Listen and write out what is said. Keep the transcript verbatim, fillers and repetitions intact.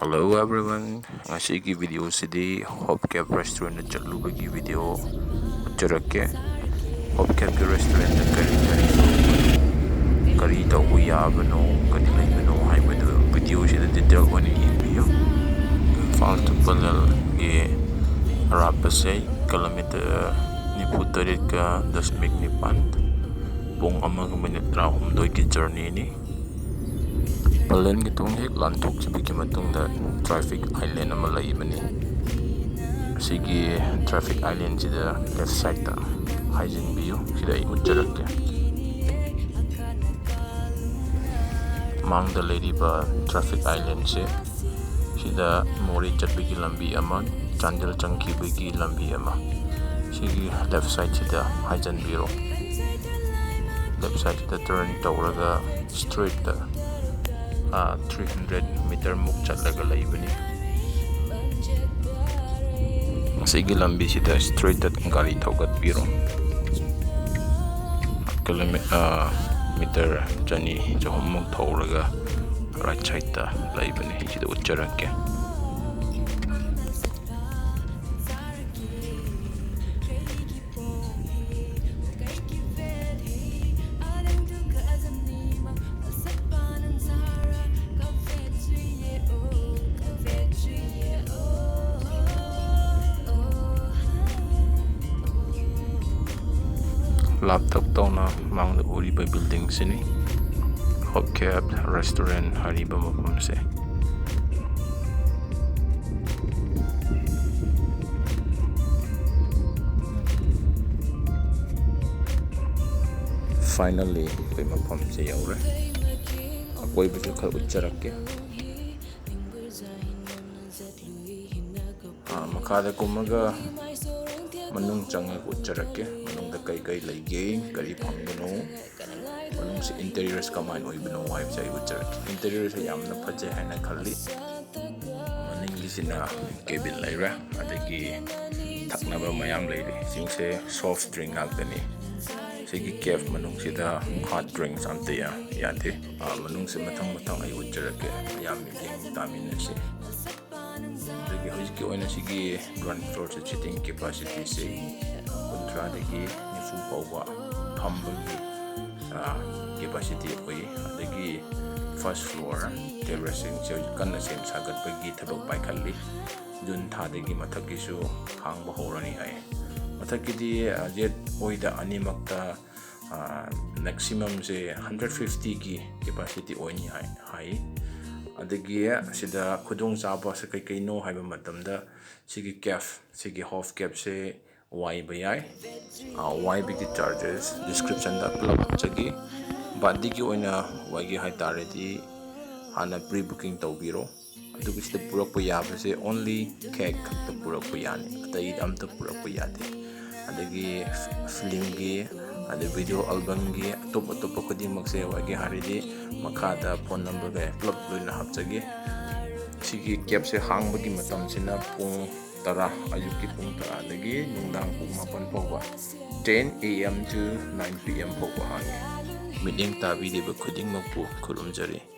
Hello everyone, ꯉꯁꯤꯒꯤ video ꯁꯤꯗꯤ Hope Cab Restaurant ꯇ ꯆꯠꯂꯨꯕꯒꯤ video ꯎꯠꯆꯔꯛꯀꯦ꯫ Hope Cab ꯀꯤ restaurant ꯇ ꯀꯔꯤ ꯀꯔꯤ ꯇꯧꯕꯅꯣ, ꯀꯔꯤ ꯇꯧꯕ ꯌꯥꯕꯅꯣ, ꯀꯔꯤ ꯂꯩꯕꯅꯣ ꯍꯥꯏꯕꯗꯨ video ꯁꯤꯗ detail ꯑꯣꯏꯅ ꯌꯦꯡꯕꯤꯌꯨ꯫ ꯏꯝꯐꯥꯜ to ꯄꯂꯦꯜꯒꯤ ꯑꯔꯥꯞꯄꯁꯦ kilometer ꯅꯤꯐꯨ ꯇꯔꯦꯠꯀ ꯗꯁꯃꯤꯛ ꯅꯤꯄꯥꯟ, ꯄꯨꯡ ꯑꯃꯒ minute ꯇꯔꯥꯍꯨꯝꯗꯣꯏꯒꯤ journey ꯅꯤ꯫ ꯄꯂꯦꯜꯒꯤ ꯊꯣꯡ ꯍꯦꯛ ꯂꯥꯟꯊꯣꯛꯈꯤꯕꯒꯤ ꯃꯇꯨꯡꯗ traffic island ꯑꯃ ꯂꯩꯕꯅꯤ꯫ ꯑꯁꯤꯒꯤ traffic island ꯁꯤꯗ left side ꯇ ꯍꯥꯏꯖꯤꯟꯕꯤꯌꯨ, ꯁꯤꯗ ꯑꯩ ꯎꯠꯆꯔꯛꯀꯦ꯫ ꯃꯥꯡꯗ ꯂꯩꯔꯤꯕ traffic island ꯁꯦ, ꯁꯤꯗ ꯃꯣꯔꯦ ꯆꯠꯄꯒꯤ ꯂꯝꯕꯤ ꯑꯃ, ꯆꯥꯟꯗꯦꯜ ꯆꯪꯈꯤꯕꯒꯤ ꯂꯝꯕꯤ ꯑꯃ, ꯁꯤꯒꯤ left side ꯁꯤꯗ ꯍꯥꯏꯖꯟꯕꯤꯔꯣ꯫ Left side ꯁꯤꯗ turn ꯇꯧꯔꯒ straight ꯇ, ꯑꯥ, three hundred meter ꯃꯨꯛ ꯆꯠꯂꯒ ꯂꯩꯕꯅꯤ꯫ ꯑꯁꯤꯒꯤ ꯂꯝꯕꯤꯁꯤꯗ straight ꯇ ꯒꯥꯔꯤ ꯊꯧꯒꯠꯄꯤꯔꯣ꯫ Kilometer, ꯑꯥ, meter ꯆꯅꯤ ꯆꯍꯨꯝꯃꯨꯛ ꯊꯧꯔꯒ right side ꯇ ꯂꯩꯕꯅꯤ꯫ ꯁꯤꯗ ꯎꯠꯆꯔꯛꯀꯦ꯫ ꯂꯥꯞꯇꯛ ꯇꯧꯅ ꯃꯥꯡꯗ ꯎꯔꯤꯕ building ꯁꯤꯅꯤ Hope Cab Restaurant ꯍꯥꯏꯔꯤꯕ ꯃꯐꯝꯁꯦ꯫ Finally ꯑꯩꯈꯣꯏ ꯃꯐꯝꯁꯦ ꯌꯧꯔꯦ꯫ ꯑꯀꯣꯏꯕꯁꯨ ꯈꯔ ꯎꯠꯆꯔꯛꯀꯦ꯫ ꯑꯥ, ꯃꯈꯥꯗ ꯀꯨꯝꯃꯒ ꯃꯅꯨꯡ ꯆꯪꯉꯒ ꯎꯠꯆꯔꯛꯀꯦ꯫ ꯃꯅꯨꯡꯗ ꯀꯩ ꯀꯩ ꯂꯩꯒꯦ, ꯀꯔꯤ ꯐꯪꯕꯅꯣ, ꯃꯅꯨꯡꯁꯤ interiors ꯀꯃꯥꯏꯅ ꯑꯣꯏꯕꯅꯣ ꯍꯥꯏꯕꯁꯦ ꯑꯩ ꯎꯠꯆꯔꯛꯀꯦ꯫ Interiors ꯁꯦ ꯌꯥꯝꯅ ꯐꯖꯩ ꯍꯥꯏꯅ ꯈꯜꯂꯤ꯫ ꯃꯅꯤꯡꯒꯤꯁꯤꯅ cabin ꯂꯩꯔꯦ, ꯑꯗꯒꯤ ꯊꯛꯅꯕ ꯃꯌꯥꯝ ꯂꯩꯔꯦ꯫ ꯁꯤꯡꯁꯦ soft drink ꯉꯥꯛꯇꯅꯤ꯫ ꯁꯤ ꯑꯩꯒꯤ ꯀꯦꯐ ꯃꯅꯨꯡꯁꯤꯗ ꯍꯥꯔꯗ ꯗ꯭ꯔꯤꯡꯁ ꯑꯝꯇ ꯌꯥ- ꯌꯥꯗꯦ꯫ ꯑꯥ, ꯃꯅꯨꯡꯁꯦ ꯃꯊꯪ ꯃꯊꯪ ꯑꯩ ꯎꯠꯆꯔꯛꯀꯦ, ꯃꯌꯥꯝ ꯃꯤꯠꯌꯦꯡ ꯇꯥꯃꯤꯟꯅꯁꯤ꯫ ꯑꯗꯒꯤ ꯍꯧꯖꯤꯛꯀꯤ ꯑꯣꯏꯅ ꯁꯤꯒꯤ ꯒ꯭ꯔꯥꯎꯟ ꯐ꯭ꯂꯣꯔꯁꯦ ꯁꯤꯇꯤꯡ ꯀꯦꯄꯥꯁꯤꯇꯤꯁꯦ ꯀꯨꯟꯊ꯭ꯔꯥꯗꯒꯤ ꯅꯤꯐꯨ ꯐꯥꯎꯕ ꯐꯝꯕꯒꯤ, ꯑꯥ, ꯀꯦꯄꯥꯁꯤꯇꯤ ꯑꯣꯏ꯫ ꯑꯗꯒꯤ ꯐꯥꯔꯁ ꯐ꯭ꯂꯣꯔ ꯇꯦꯔꯦꯁꯁꯤꯡꯁꯦ ꯍꯧꯖꯤꯛ ꯀꯟꯅ ꯁꯦꯝ ꯁꯥꯒꯠꯄꯒꯤ ꯊꯕꯛ ꯄꯥꯏꯈꯠꯂꯤ꯫ ꯖꯨꯟ ꯊꯥꯗꯒꯤ ꯃꯊꯛꯀꯤꯁꯨ ꯍꯥꯡꯕ ꯍꯧꯔꯅꯤ ꯍꯥꯏ꯫ ꯃꯊꯛꯀꯤꯗꯤ, ꯑꯥ, ꯖꯦꯠ ꯑꯣꯏꯗ ꯑꯅꯤꯃꯛꯇ, ꯑꯥ, ꯃꯦꯛꯁꯤꯃꯝꯁꯦ ꯍꯟꯗ꯭ꯔꯦꯠ ꯐꯤꯐꯇꯤꯒꯤ ꯀꯦꯄꯥꯁꯤꯇꯤ ꯑꯣꯏꯅꯤ ꯍꯥꯏ, ꯍꯥꯏ꯫ ꯑꯗꯒꯤ ꯁꯤꯗ ꯈꯨꯗꯣꯡꯆꯥꯕꯁꯦ ꯀꯩꯀꯩꯅꯣ ꯍꯥꯏꯕ ꯃꯇꯝꯗ ꯁꯤꯒꯤ ꯀꯦꯐ, ꯁꯤꯒꯤ ꯍꯣꯐ ꯀꯦꯞꯁꯦ ꯋꯥꯏꯕ ꯌꯥꯏ꯫ ꯑꯥ, ꯋꯥꯏꯕꯒꯤ ꯆꯥꯔꯖꯦꯁ ꯗꯤꯁꯀ꯭ꯔꯤꯞꯁꯟꯗ ꯄꯨꯂꯞ ꯍꯥꯞꯆꯒꯦ꯫ ꯕꯥꯔꯗꯦꯒꯤ ꯑꯣꯏꯅ ꯋꯥꯏꯒꯦ ꯍꯥꯏ ꯇꯥꯔꯗꯤ ꯍꯥꯟꯅ ꯄ꯭ꯔꯤ ꯕꯨꯀꯤꯡ ꯇꯧꯕꯤꯔꯣ꯫ ꯑꯗꯨꯒ ꯁꯤꯗ ꯄꯨꯔꯛꯄ ꯌꯥꯕꯁꯦ ꯑꯣꯟꯂꯤ ꯀꯦꯛ ꯈꯛꯇ ꯄꯨꯔꯛꯄ ꯌꯥꯅꯤ, ꯑꯇꯩ ꯑꯝꯇ ꯄꯨꯔꯛꯄ ꯌꯥꯗꯦ꯫ ꯑꯗꯒꯤ ꯐꯤꯂꯝꯒꯤ, ꯑꯗꯩ ꯚꯤꯗꯤꯑꯣ ꯑꯦꯜꯕꯝꯒꯤ, ꯑꯇꯣꯞ ꯑꯇꯣꯞꯄ ꯈꯨꯗꯤꯡꯃꯛꯁꯦ ꯋꯥꯏꯒꯦ ꯍꯥꯏꯔꯗꯤ ꯃꯈꯥꯗ ꯐꯣꯟ ꯅꯝꯕꯔꯒ ꯄꯨꯂꯞ ꯂꯣꯏꯅ ꯍꯥꯞꯆꯒꯦ꯫ ꯁꯤꯒꯤ ꯀꯦꯞꯁꯦ ꯍꯥꯡꯕꯒꯤ ꯃꯇꯝꯁꯤꯅ ꯄꯨꯡ ꯇꯔꯥ, ꯑꯌꯨꯛꯀꯤ ꯄꯨꯡ ꯇꯔꯥꯗꯒꯤ ꯅꯨꯡꯗꯥꯡ ꯄꯨꯡ ꯃꯥꯄꯟ ꯐꯥꯎꯕ, ten A M to nine P M ꯐꯥꯎꯕ ꯍꯥꯡꯉꯤ꯫ ꯃꯤꯠꯌꯦꯡ ꯇꯥꯕꯤꯔꯤꯕ ꯈꯨꯗꯤꯡꯃꯛꯄꯨ ꯈꯨꯔꯨꯝꯖꯔꯤ꯫